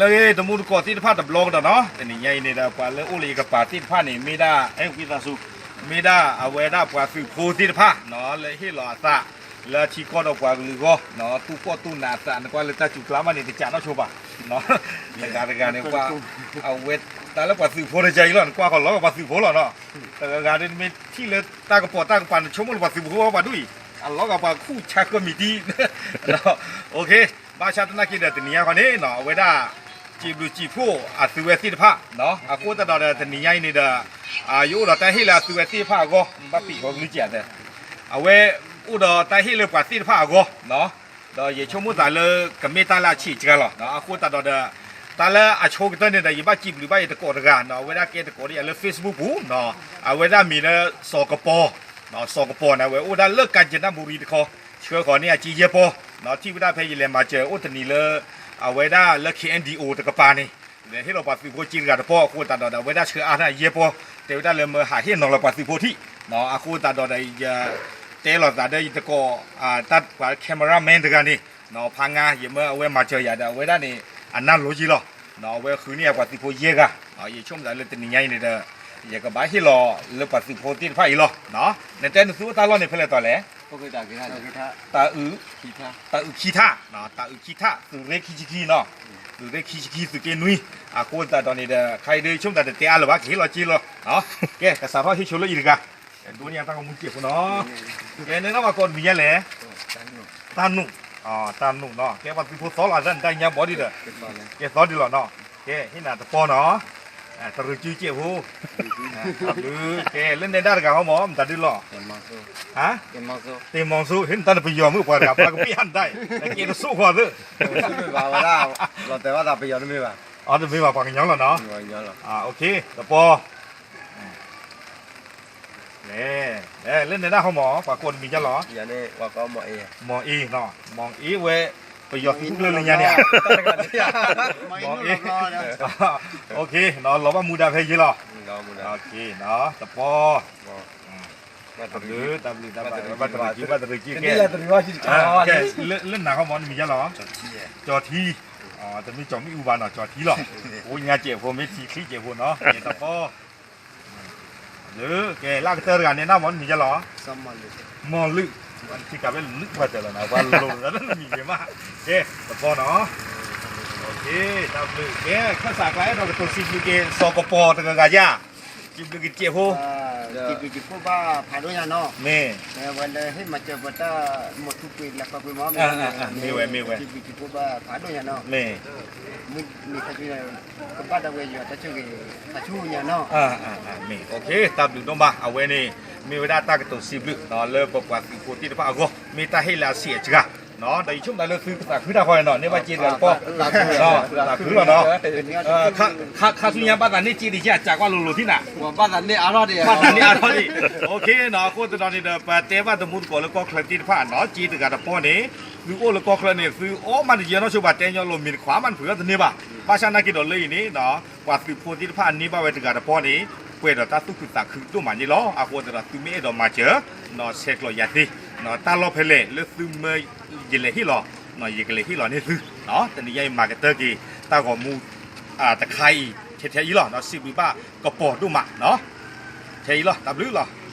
လၢဂ့ၤ တမူတကိးသ့ၣ်တဖၣ်တဘျီကဒီးနီၤ, တနံၤညါအံၤန့ၣ်ဒီး ပှၤလၢအိၣ်လၢယကပၤသ့ၣ်တဖၣ်န့ၣ် မ့ၢ်ဒၣ် အဲ ဝံသးစူၤ မ့ၢ်ဒၣ်အဝဲဒၣ်ပှၤသုးဖိသ့ၣ်တဖၣ်နီၤ လၢဟ့ၣ်လီၤအသး လၢထံကီၢ်ဒီးပှၤကလုာ်အဂီၢ်နီၤ, သူၣ်ကီၢ်သူၣ်နးအသး နကွၢ်လၢတၢ်စူၤကျါမးန့ၣ် တကးနီၢ်ဆိဘၣ်နီၤ, တဂၤတဂၤန့ၣ် ပှၤ အဝဲ တၢ်လၢပှၤသုးဖိတကဲအံၤလီၤ, နကွၢ်ဃီၤလီၤဂာ်ပှၤသုးဖိလီၤနီၤ, တဂၤဂၤဒ်မ့ၢ်ထံၣ်လၢတၢ်ကပီၤတၢ်ကပၤ နဆိကမိၣ်လၢပှၤသုးဖိပှၤဒူၣ်အံၤ အလီၤဂာ်ပှၤခူၣ်ဆါဃၢမံၤတံၢ် ဘၣ်ဆၣ်သနာ်က့ဒီး တနံၤညါခီန့ၣ်နီၤ အဝဲဒၣ် စံးဘျုးစံးဖှိၣ်အသုဝဲသ့ၣ်တဖၣ်နီၤ, အဃိသတးဒီးဒီး တနံၤညါအံၤန့ၣ်ဒီး ယအိၣ်ဒီးတၢ်ဟ့ၣ်လၢအသုဝဲသ့ၣ်တဖၣ်အဂီၢ် ဘၣ်ပံးဃီကလုၢ်ကဲးသၢ, အဝဲအိၣ်ဒီးတၢ်ဟ့ၣ်လၢပှၤသ့ၣ်တဖၣ်အဂီၢ်နီၤ, ဒီးယဆိကမိၣ်သးလၢကမ့ၢ်တၢ်လၢအဆံးအစှၤလီၤနီၤ, အဃိသတးဒီးဒီး တၢ်လၢအဆိကတၢၢ်န့ၣ်ဒီး ယဘၣ်စံးဘျုးဘၣ်ယတကိးတဂၤနီၤ, အဝဲဒၣ်ကဲတကိးဒ်ယၤလၢ Facebook ပူၤနီၤ, အဝဲဒၣ်မံၤလၢ စီၤကပီၤ စီၤကပီၤန့ၣ် အဝဲအိၣ်ဒၣ်လၢ ကၣ်ကၠနဘူရံတခီ, ဆှၢဃီၤန့ၢ်အစ့ယဲၢ်ပီၢ်နီၤ, ထံၣ်ဝဲဒၣ်ဖဲယလဲၤမၤစၢၤအိၣ်တနံၤလၢ အဝဲဒၣ်လၢ ခ့ၣ်အဲၣ်ဒံၣ်အိၣ် တကပၤန့ၣ် လဲၤဟ့ၣ်လီၤပှၤသုးဖိစ့တဂၤတပီၢ်အဃိသတးဒီးဒီး အဝဲဒၣ်ဆှၢအါထီၣ်ယဲၢ်ပီၢ်, တဲဝဲဒၣ်လၢမၢဟးဟ့ၣ်နီၤလီၤပှၤသုးဖိထံၣ်နီၤ, အဃိသတးဒီးဒီး ယတဲလီၤသးဒီးယတကိး တၢ်ပှၤ cameraman တဂၤန့ၣ်နီၤ, ဖးငါ ယမၢအဝဲမၤစၢၤယၤဒီး အဝဲဒၣ်န့ၣ် အနၢ်လိၤက့ၤလီၤ, အဝဲဃုန့ၢ်ယၤပှၤသုးဖိယဲၢ်ဂၤ, ယဆိကမိၣ်သးလၢတနံၤညါအံၤန့ၣ်ဒီး ယကဘၣ်ဟ့ၣ်လီၤလၢပှၤသုးဖိသ့ၣ်တဖၣ်အံၤလီၤ, နတဲနသုအိၣ်တၢ်လီၢ်န့ၣ်ဖဲလဲၣ်တီၤလဲၣ် တၢ်အုး တၢ်အုးခံထၣ်, တၢ်အုးခံထၣ်, သုးရ့ၣ်ခံဆံခံနီၤ, သုးရ့ၣ်ခံဆံခံ သုးက့နွံ, အဃိသတးဒီးန့ၣ်ဒီး ခါအံၤဒ်ဆိကမိၣ်သးတတဲအါလၢၤဘၣ် ကဟ့ၣ်လီၤက့ၤလီၤ, ကဲ ကစးထီၣ်ဟ့ၣ်ဆိလၢအံၤတဂၤ, ဒိးန့ၢ်တၢ်ဂီၤမူစဲးဖိနီၤ, ကဲ နနာ်မၤကိးတမံၤညါလဲၣ်, တၢ်နူၣ်, တၢ်နူၣ်နီၤ, ကဲပှၤသုးဖိသီလီၤ တၢ်နတၢ်ညါဘီဒံးဒီး, ကဲသီဒံးလီၤနီၤ, ကဲဟ့ၣ်နၤတပီၢ်နီၤ တရူးစုစဲးဖိ, ကဲလၢနဲဒၣ်တဂၤဟီမး မတၤဒုလီၤ, တ့ၢ်မီၤစိ ဟ့ၣ်နတၢ်နပယီၤမုၣ်ပှၤတဂၤ ပှၤကပ့ၢ်ဟးနတၢ်အံၤ နကဲတဆိၣ်ဃီၤသ့, လီၤတဲာ်ဘၣ်သးပယီၤတမ့ၢ်ဘၣ်, အီတမ့ၢ်ဘၣ်ပှၤကညီလီၤနီၤ, တပီၢ် လၢနဲဒၣ်ဟီမး ပှၤကိးတမံၤညါလီၤ, မီၤအ့, မီၤအ့ဝဲ, ပယီၤသုးခိၣ်ကျၢၢ်လၢညါန့ၣ်, မီၤအ့, လီၤဘၣ်မူဒါဖဲယ့လီၤ, တပီၢ်, တၢ်ဘျုး တၢ်ဘျုး တၢ်ဘျုး ဘၣ်တရံးက့ၤ ဘၣ်တရံးက့ၤ ကဲ, လၢနၤဟီမး နမံၤယါလီၤ, ကၠီၤထံ, တမ့ၢ်ကၠီၤမ့ၣ်အူဘၣ်နီၤ ကၠီၤထံလီၤ, အိၣ်ညါစဲးဖိ မ့ၢ်ထံချံစဲးဖိနီၤ တပီၢ် ကဲ လၢအကတၢၢ်တဂၤန့ၣ် နမ့ၢ်မံၤယါလီၤ, မီၤလုာ်, ထံကးဖဲလုာ်ပှၤတၢၢ်လီၤနီၤ ပှၤလိၤလီၤလၢနမံၤဂ့ၤမး, ကဲ တပီၢ်နီၤ, တၢ်ဘျုး ကဲ ခၢၣ်စးကျါအဲၣ်ဒိးကတိၤစံးဘျုးက့ၤ စီၤကပီၤတဂၤဂၤယါ စံးဘျုးက့ၤစဲးဖိ, စံးဘျုးစံးဖှိၣ်ဘၣ်ဖးဒိၣ်ညါနီၤ, မ့ၢ်, ဝဲလၢဟ့ၣ်မၤစၢၤပတၢ်မိၢ်ထူပှ့ၤလၢပှဲၤပှဲၤမး, မ့ၢ်ဝဲ မ့ၢ်ဝဲ, စံးဘျုးစံးဖှိၣ်ဘၣ်ဖးဒိၣ်ညါနီၤ, မ့ၢ်, မ့ၢ်ခါဆူညါ, ကဘၣ်ဒၣ်ဝဲယွၤတၢ်ဆိၣ်ဂ့ၤ ခါဆူညါနီၤ, မ့ၢ်, တၢ်ဘျုးဒိၣ်မး အဝဲန့ၣ် မ့ၢ်ဝဲဒၣ်တၢ်ကတိၤစံးဘျုး လၢပပှၤသုးဖိသ့ၣ်တဖၣ်အဂီၢ် မ့ၢ်တၢ်ဟ့ၣ်လၢအဆံးအစှၤ ဒီးယဆိကမိၣ်လၢသုကသးခုတၢ်ဃီနီၤ န့ၢ်ဘၣ်စ့တဂၤတပီၢ်, သးခုလီၤနီၤ, ခါဆူညါဘၣ်သးန့ၢ်စ့ဒံးယါ ကးကွၢ်လိၤလိၤထံနၤ, ဘၣ်သးန့ၢ်အါထီၣ်ဒံး, ဘၣ်သးန့ၢ်အါထီၣ်ဒံး, အဃိသတးန့ၣ်ဒီး ပတဲဘၣ်တမူတကိးလၢကီၢ်ချၢသ့ၣ်တဖၣ်နီၤ စ့တဂၤတပီၢ်န့ၣ် သုအိၣ်လၢကီၢ်ချၢန့ၣ် သုအီၣ်မးတယၢၤနီၢ်ဆိဘၣ် တဲညီလိၤမ့ၢ်တခွါမး နဖုးအီၣ်တန့ၢ်ဘၣ်, ဘၣ်ဆၣ်နာ်က့ဒီးလၢအံၤန့ၣ် ပှၤသုးဖိသ့ၣ်တဖၣ်န့ၢ်ဘၣ်ဝဲတဂၤတပီၢ်န့ၣ် ပှဲၤဒီးတၢ်သူၣ်ခုသးခုဒိၣ်မးန့ၣ်လီၤ. အဃိသတးဒီးသုမ့ၢ်အဲၣ်ဒိးမၤစၢၤ ဆဲးကျိးယၤသ့, တၢ်လီၢ်ဖဲလဲၣ်လၢသုမၢယလဲၤဟ့ၣ်လီၤ, ယကလဲၤဟ့ၣ်လီၤန့ၢ်သု, တနံၤညါအံၤမၤကတၢၢ်က့ၤ တၢ်ဂီၤမူ တခါအံၤ ထဲထဲအံၤလီၤ, စံးဘျုးဘၣ်ကပီၤဒိၣ်မး, ထဲအံၤလီၤ တၢ်ဘျုးလီၤ.